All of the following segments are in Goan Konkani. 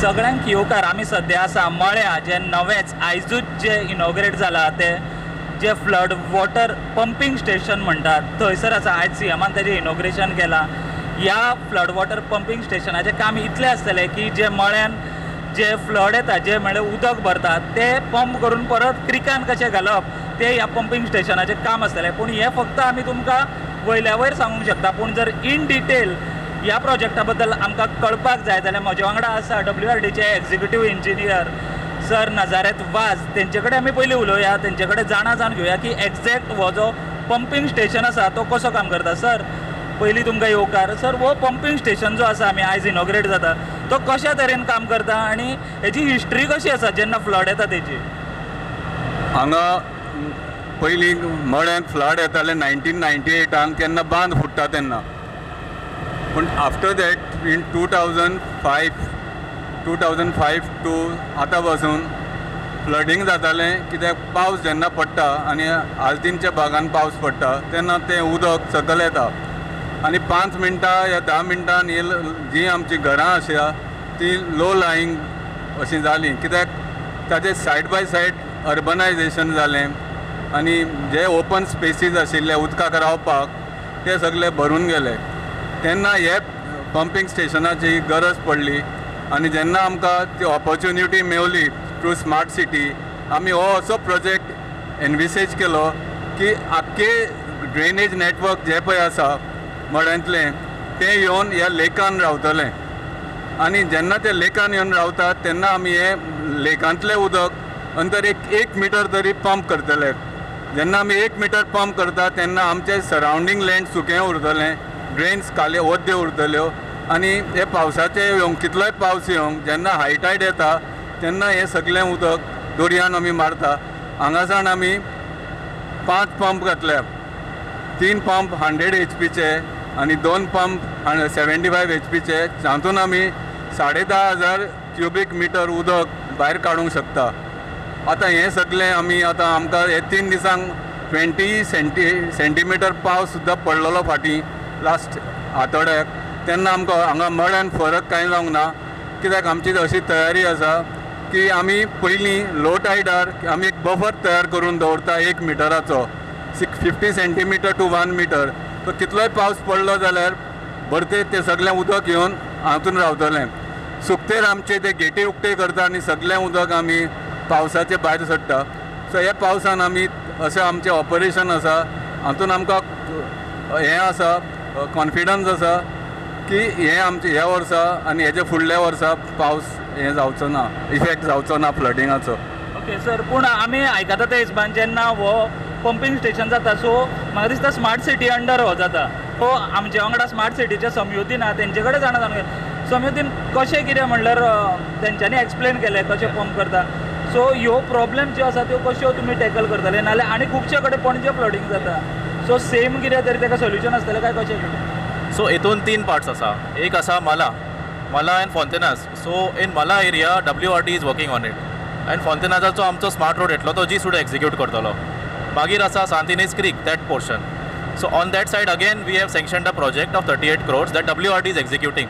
सगळ्यांक येवकार. आमी सद्या आसा मळ्या, जे नवेंच आयजूच जे इनॉग्रेट जाला ते जे फ्लड वॉटर पंपींग स्टेशन म्हणटात थंयसर आसा. आयज सीएमान तेजें इनॉग्रेशन केलां. ह्या फ्लड वॉटर पंपींग स्टेशनाचें काम इतलें आसतलें की जे मळ्यान जे फ्लड येता, जे म्हळ्यार उदक भरता, तें पंप करून परत क्रिकान कशें घालप तें ह्या पंपींग स्टेशनाचें काम आसतलें. पूण हें फक्त आमी तुमकां वयल्या वयर सांगूंक शकता. पूण जर इन डिटेल ह्या प्रोजेक्टा बद्दल आमकां कळपाक जाय जाल्यार म्हजे वांगडा आसा डब्ल्यू आर डीचे एक्झिक्युटीव इंजिनियर सर नजारेत वाज. तेंचे कडेन आमी पयलीं उलोवया, तेंचे कडेन जाणा जावन घेवया की एग्जॅक्ट हो जो पंपींग स्टेशन आसा तो कसो काम करता. सर, पयलीं तुमकां येवकार. सर, हो पंपींग स्टेशन जो आसा, आमी आयज इनॉग्रेट जाता, तो कशा तरेन काम करता आनी हेजी हिस्ट्री कशी आसा जेन्ना फ्लड येता तेजी? हांगा पयलीं मळ्यांत फ्लड येताले 1998आन, तेन्ना बांद फुट्टा तेन्ना. पूण after that in 2005 to आतां पासून फ्लडींग जातालें, कित्याक पावस जेन्ना पडटा आनी आल्तीनच्या भागान पावस पडटा तेन्ना तें उदक सकयल येता आनी 5 मिनटां या 10 मिनटान ही जीं आमचीं घरां आसा ती लो लायींग अशीं जालीं, कित्याक ताजें सायड बाय सायड अर्बनायजेशन जालें आनी जे ओपन स्पेसीस आशिल्ले उदकाक रावपाक ते सगळे भरून गेले. तेन्ना हे पंपींग स्टेशनाची गरज पडली आनी जेन्ना आमकां ती ऑपॉर्च्युनिटी मेवली थ्रू स्मार्ट सिटी, आमी हो असो प्रोजेक्ट एनविसेज केलो की आख्खे ड्रेनेज नेटवर्क जें पळय आसा मळ्यांतलें तें येवन ह्या लेकान रावतलें आनी जेन्ना ते लेकान येवन रावतात तेन्ना आमी हे लेकांतलें उदक अंतर एक एक मिटर तरी पंप करतले. जेन्ना आमी एक मिटर पंप करता तेन्ना आमचें सरावंडींग लँड सुकें उरतलें, ड्रेन्स काले ओद्यो उरतल्यो आनी हे पावसाचे येवंक, कितलोय पावस येवंक, जेन्ना हाय टायड येता तेन्ना हें सगळें उदक दर्यान आमी मारता. हांगासान आमी पांच पंप घातल्या, तीन पंप 100 एचपीचे आनी दोन पंप 75 एचपीचे. तातूंत आमी 10,500 क्युबीक मिटर उदक भायर काडूंक शकता. आतां हें सगळें आमी आतां आमकां हे 3 दिसांक 20 सेंटीमिटर पावस सुद्दां पडलेलो फाटीं लास्ट आठवड्याक, तेन्ना आमकां हांगा मळ्यान फरक कांय जावंक ना, कित्याक आमची अशी तयारी आसा की आमी पयलीं लो टायडार आमी एक बफर तयार करून दवरता एक मिटराचो, 6 50 centimeter to 1 meter. तो कितलोय पावस पडलो जाल्यार भरते तें सगळें उदक येवन हातून रावतलें. सुकतेर आमचे ते गेटी उक्ते करता आनी सगळें उदक आमी पावसाचे भायर सोडटा. सो ह्या पावसान आमी अशें आमचें ऑपरेशन आसा. हातून आमकां हें आसा, कॉन्फिडन्स आसा की हें आमचें ह्या वर्सा आनी हेच्या फुडल्या वर्सा पावस हें जावचो ना, इफेक्ट जावचो ना फ्लडिंगाचो. ओके सर, पूण आमी आयकता ते हिसबान जेन्ना हो पंपींग स्टेशन जाता, सो म्हाका दिसता स्मार्ट सिटी अंडर हो जाता. सो आमचे वांगडा स्मार्ट सिटीचे समयुद्दीन आहा, तेंचे कडेन जाणा जावन. समयुद्दीन, कशें कितें म्हणल्यार तेंच्यांनी एक्सप्लेन केलें कशें पंप करता, सो ह्यो प्रॉब्लेम ज्यो आसा त्यो कश्यो तुमी टॅकल करतले? नाल्यार आनी खुबशे कडेन पणजे फ्लडींग जाता, सो सेम कितें तरी ताका सोल्युशन आसतलें काय कशें कितें? सो हितून तीन पार्ट्स आसा. एक आसा माला, माला and Fontainhas. So in Mala area WRD is working on it and फोंतेनाजाचो आमचो स्मार्ट रोड येतलो, तो जी सुद्दां एक्झिक्यूट करतलो. मागीर आसा सांतिनेज creek, that portion. So on that side again we have sanctioned a project of 38 crores that WRD is executing.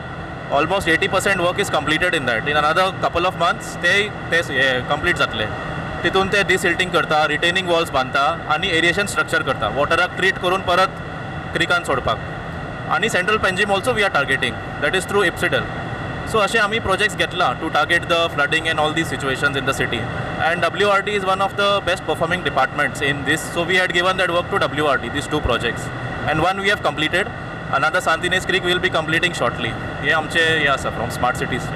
Almost 80% work is completed in that. In another couple of months ते ते कंप्लीट जातले. तितून ते डिसिल्टींग करता, रिटेनिंग वॉल्स बांदता आनी एरिएशन स्ट्रक्चर करता वॉटराक ट्रीट करून परत क्रिकान सोडपाक. आनी central Panjim also we are targeting, that is through IPSEDL. So अशे आमी प्रोजेक्ट्स घेतला to target the flooding and all these situations in the city, and WRD is one of the best performing departments in this, so we had given that work to WRD, these two projects, and one we have completed, another Santa Inez Creek will be completing shortly. हे आमचे हे आसा फ्रॉम स्मार्ट सिटीज.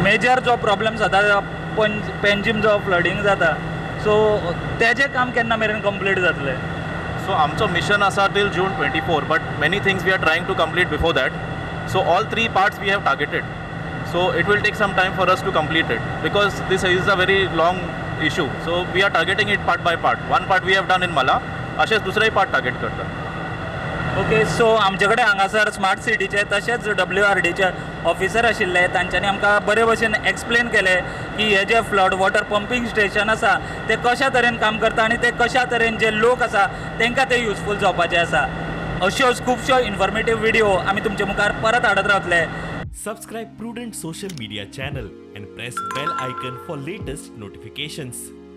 मेजर जो प्रॉब्लेम जाता पेंजीम जो फ्लडींग जाता, सो तेजें काम केन्ना मेरेन कंप्लीट जातलें? सो आमचो मिशन आसा till June 24, but many things we are trying to complete before that. So all three parts we have targeted, so it will take some time for us to complete it because this is a very long issue. So we are targeting it part by part. One part we have done in Mala, अशेंच दुसरेय पार्ट टार्गेट करता. ओके, सो आमचे कडेन हांगासर स्मार्ट सिटीचे तशेंच डब्ल्यू आर डीचे ऑफिसर आशिल्ले. तांच्यांनी आमकां बरे भशेन एक्सप्लेन केलें की हे जे फ्लड वॉटर पंपींग स्टेशन आसा ते कशा तरेन काम करता आनी ते कशा तरेन जे लोक आसा तांकां ते युजफूल जावपाचे आसा. अश्योच खुबश्यो इन्फॉर्मेटीव व्हिडियो आमी तुमचे मुखार परत हाडत रावतले. Subscribe Prudent Social Media channel and press bell icon for latest notifications.